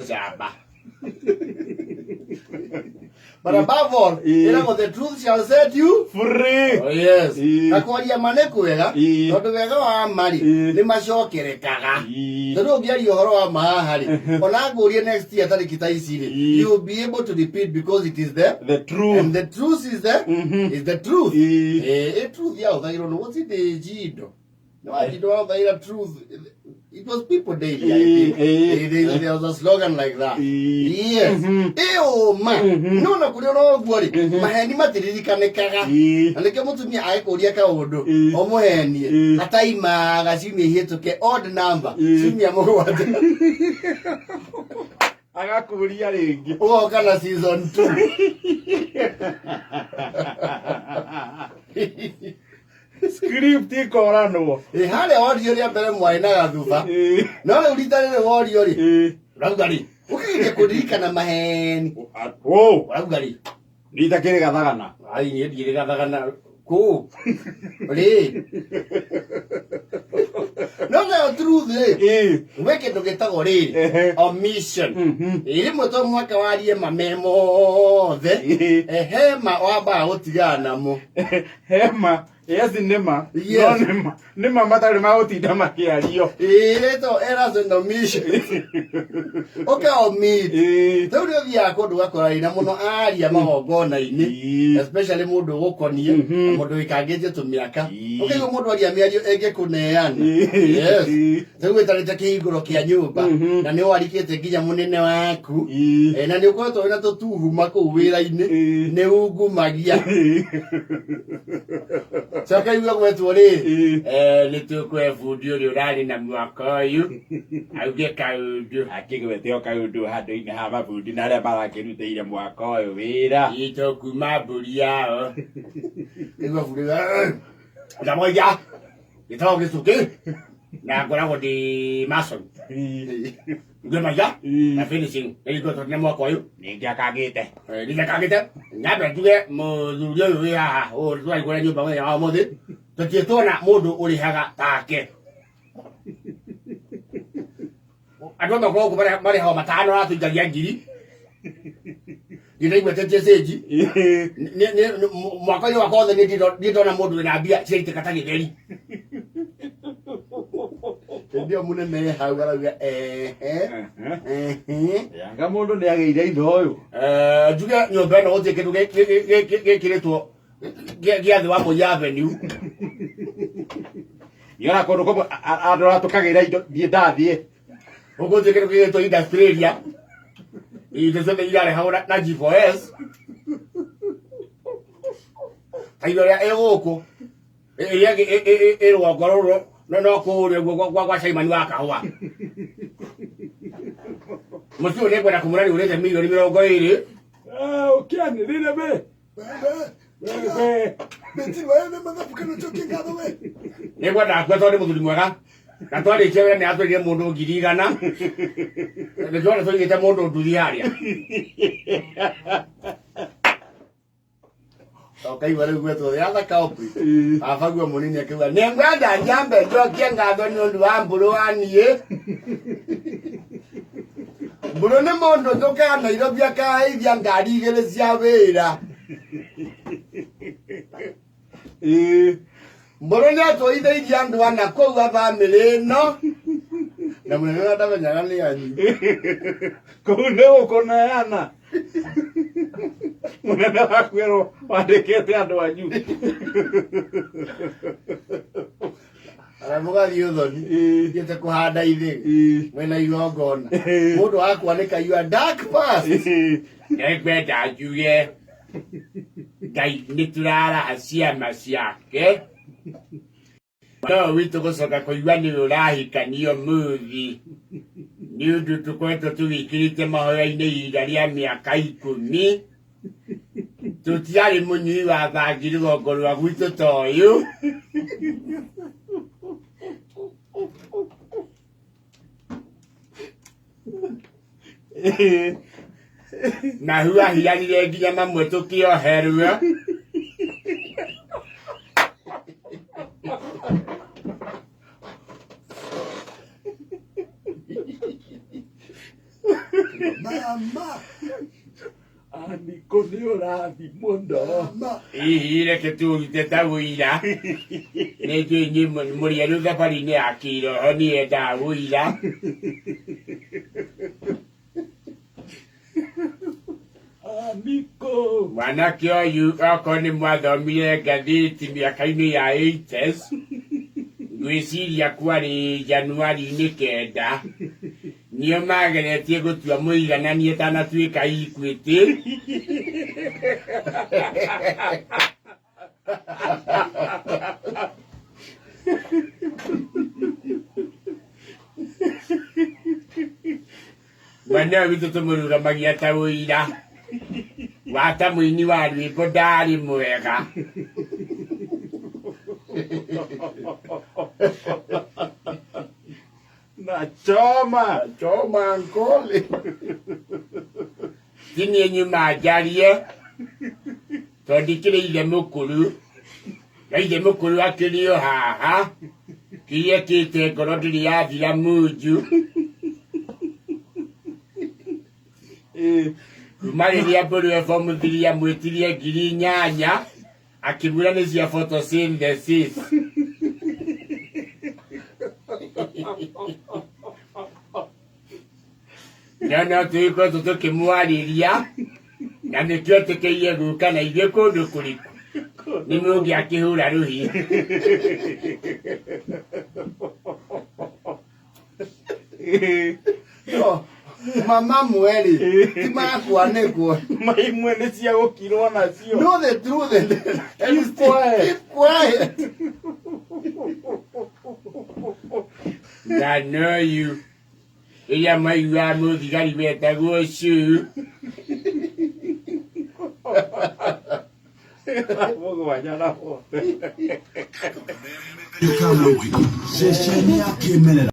Njamba. But above all, ĩragwo the truth shall set you free. Oh, yes. Ĩĩ. Na kwaria ma nĩ kwega, Ĩĩ. tondũ wega wa ma rĩ, Ĩĩ. nĩ macokerekaga. Ĩĩ. Tondũ ũngĩaria ũhoro wa ma haha rĩ, ona ngũrie next year tarĩki ta ici rĩ, Ĩĩ. you will be able to repeat because it is the The truth. and the truth is the is the truth. Ĩĩ. Ĩĩ, ĩ truth yaũthagĩrwo nĩ gũtirĩ njindo. No, I did not the truth. It was people daily. I think. There was a slogan like that. Yes. Ĩyo ma. No na kũrĩ ona ũguo rĩ, maheni matiririkanĩkaga. Na nĩkĩo mũtumia agĩkũria kaũndũ, ũmũhenie, ataimaga ciumia ihĩtũke odd number, ciumia 7. Agakũria rĩngĩ. Ũgoka na season 2. Script ikoranwo. Ĩ harĩa worio rĩa mbere mwarĩ na gathuba. No rĩu rita rĩrĩ worio rĩ, ũrauga rĩ, ũkĩgeria kũririkana maheni. Ũ, Ũrauga rĩ, rita kĩrĩ gathagana. Ai niĩ ndirĩ gathagana kũ rĩ. No nayo truth rĩ, gwĩ kĩndũ gĩtagwo rĩrĩ, omission. Ĩ rĩmwe to mũhaka warie ma me mothe. Ehe, ma wambaga gũtigana namo. Hema, yes nĩma. Yes. No nĩma, nĩma matarĩ ma gũtinda makĩario. Ĩ ĩtagwo errors and omission. Ũka omit. Rĩu nĩ ũthiaga kũndũ ũgakora wĩna mũno aria magongona-inĩ, especially mũndũ ũgũkoniĩ, na mũndũ wĩkangĩtie tũmĩaka. Ũkaigua mũndũ aria mĩario ĩngĩkũneana. Yes. Rĩu wĩtarĩte kĩhingũro kĩa nyũmba, na nĩ warikĩte nginya mũnene waku. Na nĩ ũkoretwo wĩna tũtuhuma kũu wĩra-inĩ, nĩ ungumagia. Coka igua gwetwo rĩrĩ, nĩ tũkũhe bundi ũrĩa ũrarĩ na mwaka ũyũ auge kaũndũ. Akĩgwete o kaũndũ handũ-inĩ ha mabundi na arĩa marakĩrutĩire mwaka ũyũ wĩra. Ito kuma mbũri yao. Igua bundi ndamoiga gĩtagwo gĩcukĩ na ngoragwo ndĩ mason. Ngwĩmagia na finishing nĩ ngoragwo na mwaka ũyũ. Ningĩ akagĩte. Nĩndakagĩte nyambe njuge mũthuri ũyũ wĩ haha ũyũ tũraihũra nyũmba mũthenya wa ũmũthĩ tũtirĩ tuona mũndũ ũrĩhaga take. Andũ othe gũkũ marĩhagwo 5 aratũikagia ngiri. Ndĩraigua tetie cĩnji. Mwaka-inĩ wakwa wothe nĩ ndona mũndũ wĩna mbia ciraitĩka ta gĩtheri. Hĩndĩ ĩyo mũnene e hau arauga ehe, ehe. Yanga mũndũ nĩ agĩire indo ũyũ. Njuge nyũmba ĩno gũtirĩ kĩndũ gĩkĩrĩtwo gĩa thĩ wa Moi Avenue. Yona kũndũ kũmwe andũ aratũkagĩra indo thiĩ ndathiĩ. Gũkũ gũtirĩ kĩndũ gĩgĩtwo industrial area. Indo ciothe irarehagwo na G4S. Ta indo ĩrĩa ĩ gũkũ, ĩrĩa ĩngĩ ĩ rũgongo rũrũ, no kũrĩa ũguo gwa Simon wa Kahũa. Mũciĩ ũyũ nĩngwenda kũmwĩra nĩ ũrĩte mirioni 20. Ũkĩanĩrĩre be. We. Nĩngwenda akue tondũ nĩ mũthuri mwega. Na twarĩkia wĩra nĩ atwĩrire mũndũ 100,000. Nĩkĩo tũigĩte mũndũ nduthi harĩa. Ũkaigua rĩu gwetwo the other culprit. Baba guo mũnini akiuga nĩngwenda njambe njokie ngatho nĩ ũndũ wa mbũrũ wa niĩ. Mbũrũ nĩ mũndũ ũtũkaga Nairobi akahaithia ngari igĩrĩ cia wĩra. Mbũrũ nĩ atũithĩirie andũ ana kũu a bamĩrĩ ĩno. Na mũnene ũrĩa ndamenyaga nĩ anyu. Kũu nĩ gũkũneana. Mũnene waku erwo wandĩkĩte andũ anyu. Ara mũgathiĩ ũthoni. Thiĩte kũhanda ithĩgĩ. Mwĩna igongona. Mũndũ wakwanĩka your dark past. Nĩngwenda njuge Ngai nĩ tũraraha ciama ciake. No witũ gũcoka kũigua nĩ ũrahikanio mũthi. Nĩ ũndũ tũkoretwo tũgĩkĩrĩte mahoya-inĩ ihinda rĩa mĩaka 10. Tũtiarĩ mũnyui wa bangi rũgongo rwa gwitũ ta ũyũ. Na huahianire nginya mamwe tũkĩoherwo. Mama. Aniko nĩ ũrathi mũno. Mama. Hihi reke tũrute ta wũira. Nĩ njũĩ inyuĩ mũrĩ erũ thabarĩ-inĩ ya kĩroho nĩ yendaga wũira. Aniko. Mwanake ũyũ okorwo nĩ mwathomire ngathĩti mĩaka-inĩ ya 80s, ngwĩciria kwarĩ Januari-inĩ 9, nĩo mageretie gũtua mũigananie ĩtanatuĩka Equity. Mwana ũyũ witũ tũmũrũgamagia ta ũira wa ta mũini wa rwĩmbo ndarĩ mwega. Na choma. Choma nkole. Ti niĩ nyuma njarie tondũ ndikĩrĩ ithe mũkũrũ, na ithe mũkũrũ akĩrĩ o haha, kĩrĩa ekĩte ngoro ndĩrĩ yathira munju. Kuma rĩrĩa mbũrũ form 3 amwĩtirie 8,000 akĩmwĩra nĩ cia photosynthesis. No no tũgĩkoretwo tũkĩmwarĩria na nĩkĩo etĩkĩire gũka na ithuĩ kũndũ kũrĩkũ nĩ mũngĩakĩhũra rũhi. No, mama mweri ti makwanĩkwo. Maimwe nĩ cia gũkirwo nacio. Know the truth and Keep quiet. Keep quiet. Na noyu rĩrĩa maiguaga mũthigari wetagwo Sue Mũgwanja na wothe. Ceceni ya kĩmerera.